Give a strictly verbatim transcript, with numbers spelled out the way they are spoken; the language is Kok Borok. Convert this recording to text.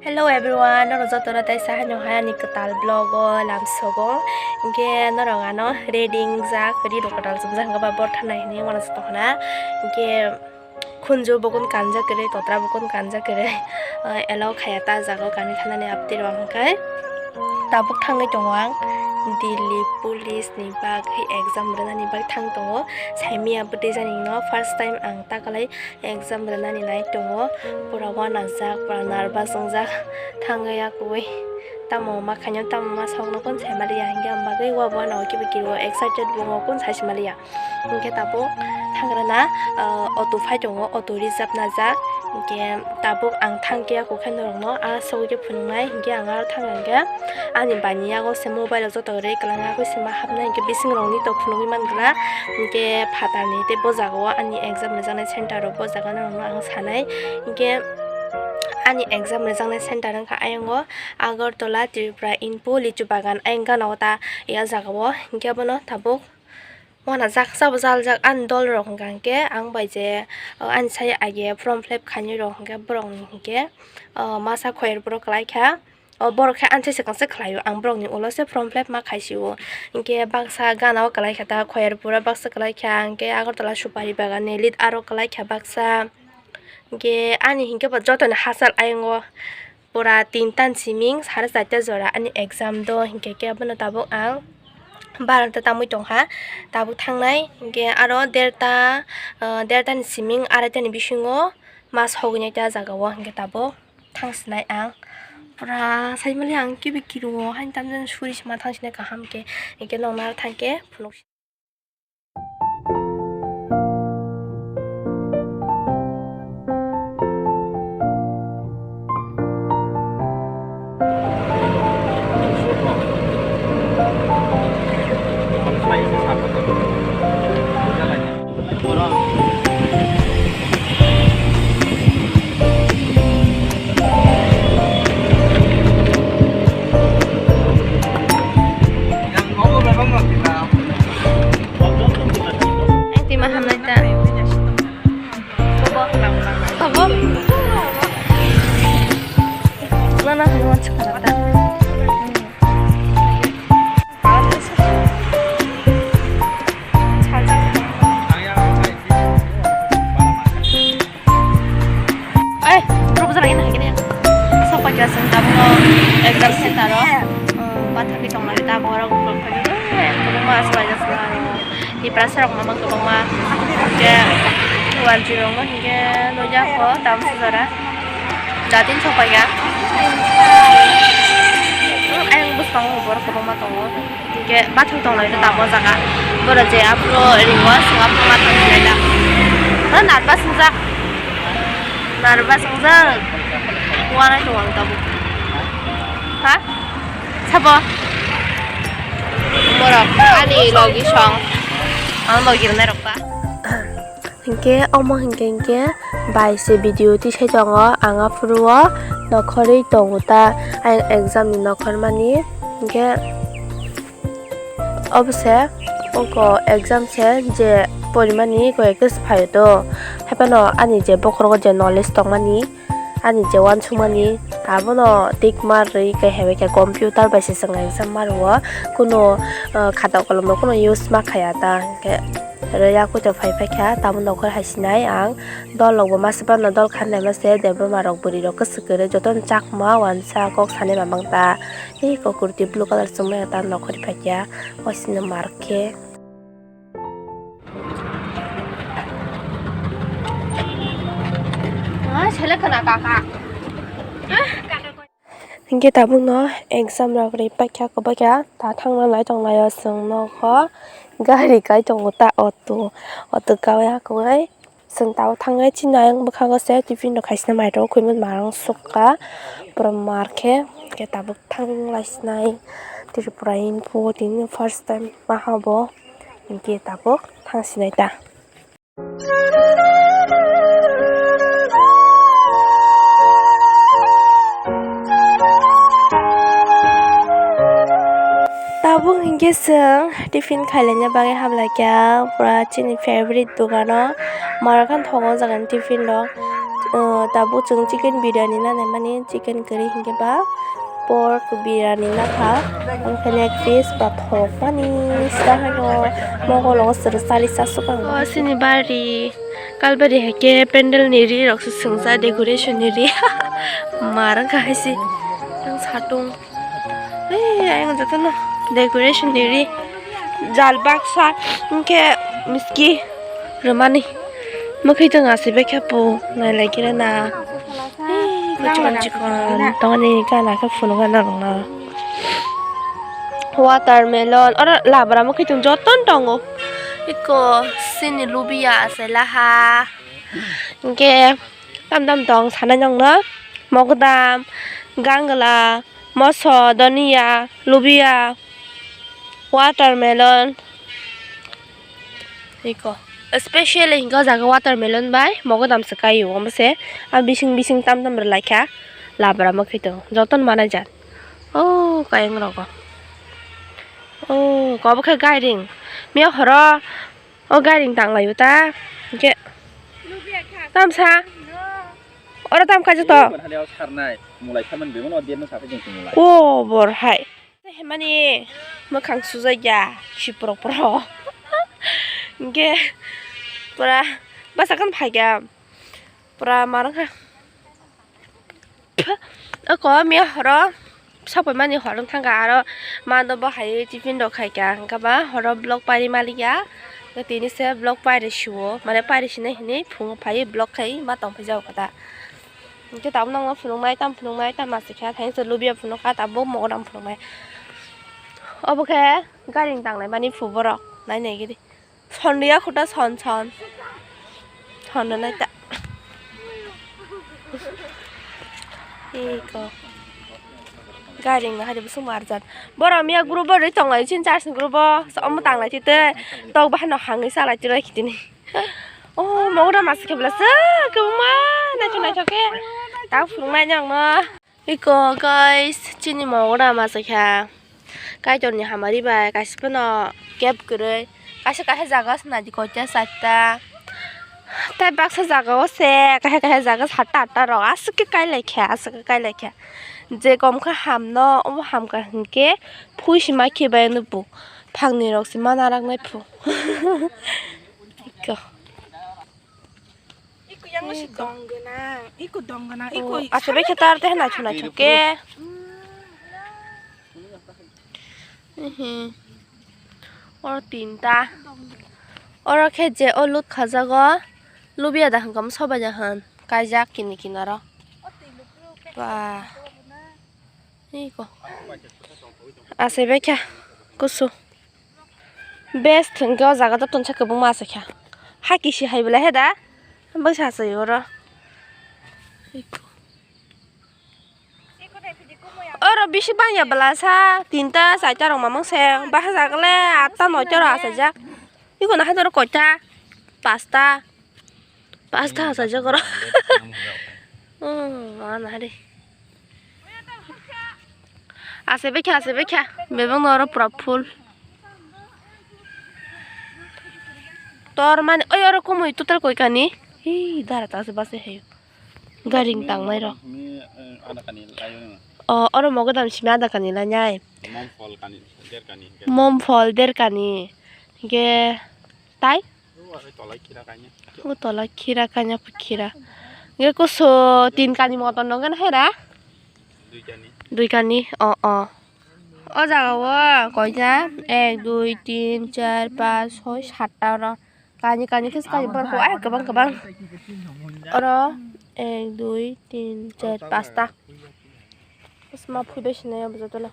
Hello everyone, norok jotono tei sahaino hai ani kwtal vlog o lamsogo. Hinkhe norok ano ready wngjak, ri rok kwtal chumjak, hinkhe ba bor thanai hinwi mano joto khna. Hinkhe khunju bokon kanjak kwrwi, totra bokon kanjak kwrwi, eh, allow khaya ta jaga o kani thanani aptwi rok hinkhe. Tabuk thangwi tongo ang Delhi police ni bagwi exam rwnani bagwi thang tongo. Saimaya bwtwi jani no first time ang takalai exam rwnani nai tongo, pura uanajak, pura nervous wngjak, thangwi ya kuwi tamo ma khaino tamo ma sokno kun sai maliya, hinkhe ang bagwi uabo uanao kibi kiriwo excited bo wngo kun sai si maliya. Hinkhe tabuk thangrana, ah, auto phai tongo, auto reserve najak, hinkhe tabuk ang thangkhe ya kukhe norokno ah sogwi khe phunuknai, hinkhe ang aro thangkha hinkhe ani bani yago se mobile o joto rwi kwlangya, khe se ma hapnai hinkhe bisingrokni to phunugwi mankha, hinkhe phatarni tei bo jaga o ani exam rwjaknai center rok bo jaga norokno ang sanai. Hinkhe ani exam rwjaknai center wngkha ayang o Agartala, Tripura, Info, Lichu Bagan ayang gana o ta ya jaga o. Hinkhe abono tabuk uanajak sabo jaljak ani dol rok hwnkha hinkhe ang bai je, o, ani sai age form fill up khainai rok hinkhe borokni hinkhe, o, masa khoyar borok kwlai kha. O borok khe ani sai swkang se khlai o, ang borokni ulo se form fill up ma khai si o. Hinkhe baksa gana o kwlai kha ta, Khoyarpura baksa kwlai kha, hinkhe Agartala Supari Bagan ni lead aro kwlai kha baksa. Hinkhe ani hinkhe bo jotoni hachal ayang o pura tinta ni siming sare charta jora ani exam do, hinkhe khe abono tabuk ang barota tamui tongkha, tabuk thangnai hinkhe aro derta, ah, derta ni siming araita ni bisingo ma sogwi nai ta jaga o, hinkhe tabuk thangsinai ang. Pura saimali ang kibi kiruo hain tamjani suri sima thangsinai kaham khe, hinkhe nokna thangkhe phunuk. Ang tima hamnai ta. Abo? Nana hwnwi uansukkha ta. Ai, rok jora ina hagini. Sopai kha chwng tabukno exam center o. Bathakgwi tonglai ta borok, borok phai kwbangma achukjak swngo. Tiprasa rok mamang kwbangma. Hwnkhe wanjwi rok no hwnkhe nukya kho tabuk jora. Jatin sopai ya. Ayang bwskango borok kwbangma tongo. Hwnkhe bathang tonglai no tabuk o jaga. Borok je aphuru ringo, chwng aphuru ma thang sinai da. Ha, nervous wngjak. Nervous wngjak. Uanai tongo ang tabuk. Ha? Sabo? Borok ani logi song. Ang logi rwnai rok ba. Hinkhe omo hinkhe hinkhe bai se video tisai tongo, ang aphuru o nokhorwi tongo ta, ayang exam ni nokhormani. Hinkhe obo se oko exam se je porimani eko ekes phaio to, haiphano ani je bokhorogo je knowledge tongmani, ani je uansukmani abono tick mark rwi khe hai bai khe computer bai se chwng exam ma rwo, kuno, ah, khata kolom rok kuno use ma khaya ta, hinkhe rwi ya kuito phai phai kha, tamo nokhor hai sinai ang dol rok bo masa phano dol kha nai ma se, Debbarma rok bwrwi rok kwchwk kwrwi jotono chakma uansa kok sanai mamang ta, tei eko kurti blue colour chumui ta nokhor phai kha, waisino mark khe. Hinkhe tabukno exam rok ri paikha kwbakya ta thangna nai tonglaio chwng nokho gari kai tongo ta auto, auto kai ya kwbai chwng tabuk thangnai chini ayang bwkhango se tiffin rok khaisina maitango khwi mani marang sukha pura mar khe, hinkhe tabuk thanglai sinai Tripura Info tini first time maha bo. Hinkhe tabuk thang sinai ta. Tabuk hinkhe chwng tiffin khailaina bagwi hamlaikha, pura chini favorite dogano. Marokhan thongo o jagani tiffin rok. uh, tabuk chwng chicken biryani na naimani, chicken kwrwi hinkhe ba pork biryani nakha, onkhe leg piece ba thokmani sida haino mokologo chwrwsari chasukha. O sini bari kalbari haikhe pandal ni ri rok se swngjak, decoration ni ri mar wngkha haise. Ang satung. Ei, ayang jotono decoration ni ri. Jal baksa, hwnkhe miski rwmani. Mwkhwitwng aswk bai khe po, nailai khe na. Ei, chikon chikon, tongni gana khe phunukna narwkna. Watermelon, oro labra mwkhwitwng jotono tongo. Eko sini lubia asai laha. Hwnkhe tam tam tong sanai nokno. Mogodam, gangla, moso, donia, lubia, watermelon. Eko, especially hinkhe o jaga watermelon bai mogodam se kaio, omo se a bising bising tam tam rwlaikha, labra mwkhwitwng jotono manai jat. O kayeng rogo. O obo khe gairing. Miya horo o gairing tanglaio ta. Hwnkhe tamsa. Oro tam kaijak to. Hali o sarnai, mulai saman bebeno o derno sapai jeng mulai. O bor hai. Hemani mwkhang sujak ya, si porok porok. Hwnkhe pura bwsakhe phaikha. Pura marwkha. Oko miya horo. Sapai mani hor wng thangkha, aro mando bo hai tiffin rok khaikha, hwnkhe ba horo vlog pairi malikya, tini se vlog pairi sio, mane pairi sinai hinwi phungo phaiwi vlog khai ma tong phai jago kha da. Hwnkhe tabuk nokno phunuknai, tamo phunuknai, tamo aswk kha, thaisa lubia phunukha, tabuk mogodam phunuknai. Obo khe gairing tangnai mani phu borok, nai nai gidi. Son riya khuta son son. Son rwnai ta. Eko. Gairing no hari bwswk marjak. Borok miya group bo rwi tonglai chin charge ni group bo. Omo tanglai twi tei. Tok bahai no hangwi salai twi roi khitini. Oh, mogra masa khe bwlasa. Kwbangma naithok naithok khe. Ta phunuknai nokno. Eko guys, chini mogra masa kha. Kaitorni hamari bai kaisa phano kep kwrwi. Kaisa kaisa jaga o se naidi koita charta. Tai baksa jaga o se kaisa kaisa jaga satta atta rok aswk khe kailaikha, aswk khe kailaikha. Je kom khe hamno, obo hamkha hinkhe phui se ma khe bai nw bu. Phangni rok se ma narak nai phu. Eko. Iko yang si dong gwnang, iko dong gwnang, iko. Oh, aswk bai khe tar tei naithok naithok khe. Ehe. Oro tinta. Oro khe je o lut khajago. Lubia da hwnkhe sobai da hwn. Kaijak kini kinaro. Ba. Iko. Asai bai kha kusu. Best hwnkhe o jaga jotono sa kwbangma asai kha. Haki si hai belai he da. Bwsa asai oro. Iko. Oro bisi bangya bwla sa tinta charta rok mamang se. Bahajak le atta noita rok asaijak. Iko na hai doro koita? Pasta. Pasta asaijak oro. Oh, mana hari. Ase bekha, ase bekha. Bebak no oro pura full. Tor mani, oi oro kumui total koi kani. Hi, dara ta se base heyo. Garing tangnai rok. Ni, eh, ada kani layo ni. O, oro mogodam simi ada kani lainai. Mom phol kani, der kani. Mom phol der kani. Ge, tai? O tola khira kanya. O tola khira kanya phu khira. Nge kuso tin kani moton nongen hera? Dui kani. Dui kani, o, o. O jaga o koita? Ek, dui, tin, char, panch, soi, satta oro. Kani, kani khe kani borok ai kwbang, kwbang. Oro ek, dui, tin, char, pasta. Sma phui bai sinai abo jotono.